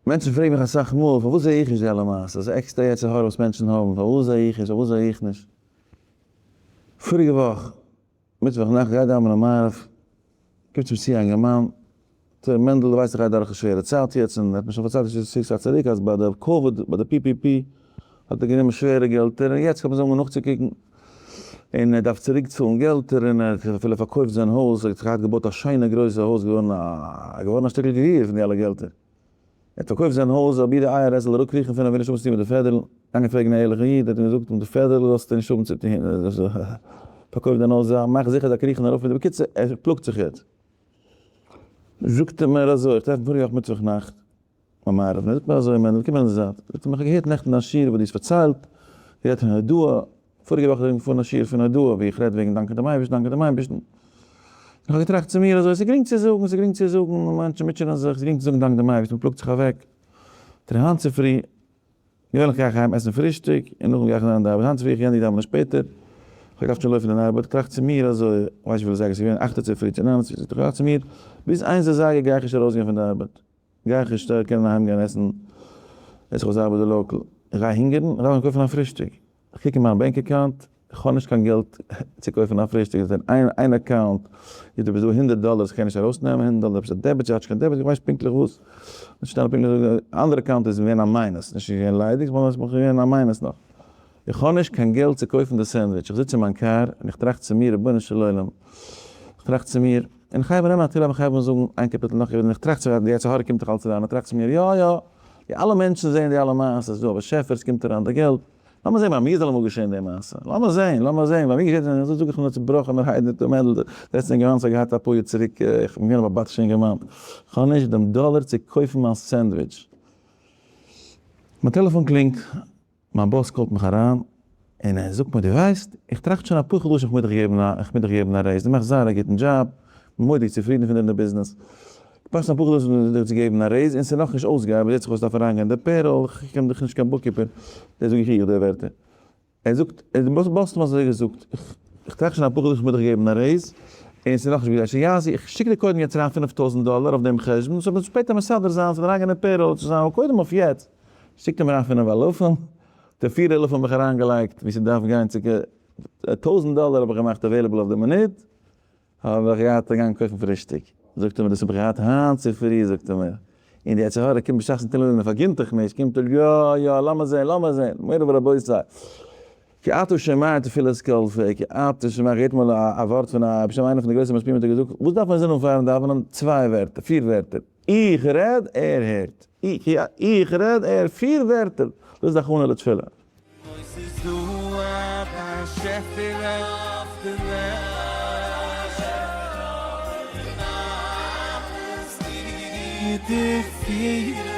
מענטשן פרעגן מיך אסאך מאל, פארוואס זע איך נישט די אלע מעשות? ס'איז עקסטער יצר הרע וואס מענטשן האבן, פארוואס זע איך נישט, פארוואס זע איך נישט? פאריגע וואך, מיטוואך נאכט, גייט דאווענען מעריב, קומט צום צו א אינגערמאן, זאגט ער, מענדל, דו ווייסט איך גיי דורך א שווערע צייט יעצט, און ער האט מיר שוין פארציילט נישט צו צייט צוריק אז ביי די קאוויד, ביי די PPP, האט ער גענומען שווערע געלטער, און יעצט קומט מען זיי אן נאכצוקוקן, און ער דארף צוריק צאלן געלטער, און ער האט אפילו פארקויפט זיין הויז, ער האט געהאט געבויט א שיינע גרויסע הויז, געווארן א געווארן א שטיקל גביר פון די אלע געלטער. ער האט פארקויפט זיין הויז, אבי די IRS זאל אראפקריכן פון אים, וויל נישט האבן צו טון מיט די פעדערל, געגאנגען פרעגן א ערליכן איד, האט אים געזאגט, מיט די פעדערל זאלסטו נישט האבן צו טון, פארקויף דיין הויז, מאך זיכער זיי קריכן ארויף פון די, בקיצור, ער פלאגט זיך יעצט. זאגט ער מיר אזוי, איך טרעף אים פאריגע וואך מיטוואך נאכט, ביי מעריב, און ער זאגט מיר אזוי, מענדל, קום אין די זייט, זאגט ער מיר, איך האב געהערט נעכטן דיין שיעור וואס דו האסט פארציילט, גערעדט פון הודאה, פאריגע וואך איז געפארן א שיעור פון הודאה ווי איך רעד וועגן דאנקען דעם אייבערשטן, דאנקען דעם אייבערשטן, און איך האב געטראכט צו מיר אזוי, עס איז גרינג צו זאגן, עס איז גרינג צו זאגן, מענטשן מוטשענען זיך, עס איז גרינג צו זאגן דאנק דעם אייבערשטן, מען פלאגט זיך אוועק, טרער היינט צופרי, געווענליך גיי איך אהיים עסן פרישטאג, און נאכדעם גיי איך אריין אין די ארבעט, היינט צופרי איך געענדיגט דאווענען שפעטער, איך האב געדארפט שוין לויפן אין ארבעט, טראכט צו מיר אזוי, איך ווייס נישט וויפיל אזייגער עס איז געווען, אכט צופרי צו ניין צופרי, טראכט צו מיר, ביז איינס אזייגער גיי איך נישט ארויסגיין פון די ארבעט. גיי איך נישט קענען אהיים גיין עסן, עס איך אויס ארבעט די local, איך גיי הונגערן, איך דארף מיר קויפן א פרישטאג, איך קוק אין מיין bank account, איך האב נישט קיין געלט צו קויפן א פרישטאג, עס איז אין איין account איז דא ביז דא הונדרעט דאלער, איך קען נישט ארויס נעמען הונדרעט דאלער, עפעס א debit charge, קיין debit, איך ווייס נישט פונקטליך וואס, נישט שטעלן פונקטליך, אנדערע account איז געווען א minus, נישט געווען ליידיג, ס'איז געווען א minus נאך, איך האב נישט קיין געלט צו קויפן די סענדוויטש, איך זיץ אין מיין קאר און איך טראכט צו מיר, רבונו של עולם, איך טראכט צו מיר, און איך הייב אן נעמען א תהילים, איך הייב אן זאגן איין קאפיטל נאך און איך טראכט צו מיר, די יצר הרע קומט דאך אלץ אריין, איך טראכט צו מיר, יא יא, די אלע מענטשן זעען די אלע מעשות דא, באשעפער עס קומט אריין די געלט, לאמיר זען ביי מיר זאל אמאל געשען די מעשה, לאמיר זען, לאמיר זען, ביי מיר געשעט עס נישט, אזוי זאג איך נאר צובראכענערהייט מיט מענדל, די לעצטע אינגערמאן וואס האט געהאט אפאר יאר צוריק, איך בין געווען א באבאטישע אינגערמאן, איך האב נישט דעם דאלער צו קויפן מיין סענדוויטש. מיין טעלעפאן קלינגט, מיין boss call ט מיך אריין און ער זאגט מיר דו ווייסט, איך טראכט שוין אפאר חדשים איך מוז דיך געבן א, איך מוז דיך געבן א raise, דו מאכסט זייער א גוטן דזשאב, מורא'דיג צופרידן פון דיר אין די ביזנעס, איך טראכט שוין אפאר חדשים דיך צו געבן א raise און ס'איז נאכנישט אויסגעארבעט, זעט זיך אויס דארף אריינגיין די payroll, איך קען דאך נישט קיין bookkeeper, דאס זאג איך איך די ווערטער. ער זאגט, די boss האט אים אזוי געזאגט, איך טראכט שוין אפאר חדשים איך מוז דיך געבן א raise, און ס'איז נאכנישט געשען, יאסי, איך שיק דיר קודם יעצט אריין 5000 דאלער אויף דעם חשבון, ס'זאל מען שפעטער מסדר זיין, ס'זאל אריינגיין אין payroll, ס'זאל זיין קודם אויף יעצט, שיקט אים אריין פינף אלפים, די פיר אלפים האב איך אריינגעלייגט ווי ס'דארף גיין צו טויזנט דאלער האב איך געמאכט available אויף די מינוט, האב איך געהאט צו גיין קויפן פרישטאג, זאגט ער מיר דאס האב איך געהאט היינט צופרי, זאגט ער מיר, און די יצר הרע קומט בשעת'ן תהלים און פארגינט דיך נישט, קומט ער יא יא לאמיר זען לאמיר זען, מורי ורבותי, כי אתה שומע תפילת כל פה, כי אתה שומע, איך געהערט אמאל א ווארט פון א בשם איינער פון די גרויסע משפיעים האט ער געזאגט, וואס דארף מען זינען פארן דאווענען, צוויי ווערטער, פיר ווערטער, איך רעד, ער הערט, איך רעד, ער, פיר ווערטער, דאס איז די הכנה לתפילה. אוי ס'איז דא א באשעפער אויף די וועלט. און אלעס טוט ער פיר.